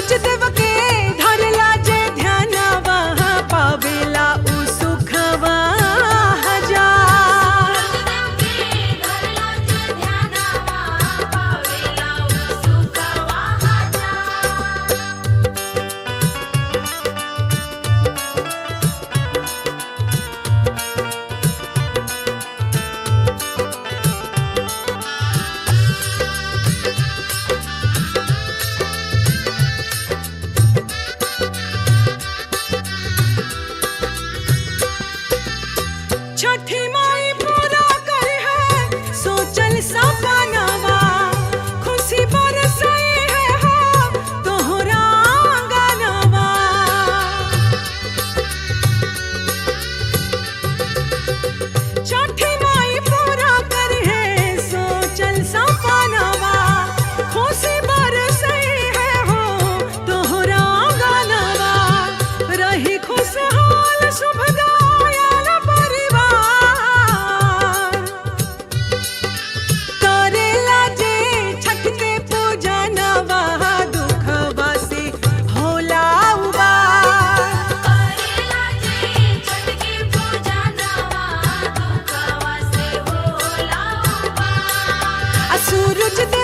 सूरज देव के धरला जे ध्यानवा पावेला उ सुखवा हजार। सूरज देव के धरला जे ध्यानवा पावेला उ सुखवा हजार। छठी माई पूरा करे है सोचल सपनावा, खुशी बरसई है हो तोहरा आंगनवा। छठी माई पूरा करे है सोचल सपनावा, खुशी बरसई है हो तोहरा आंगनवा। रही खुशहाल शुभदायल परिवार। करेला जे छठ के पूजनवा दुखवा से होला उबार। करेला जे छठ के पूजनवा दुखवा से होला उबार। आ सूरज देव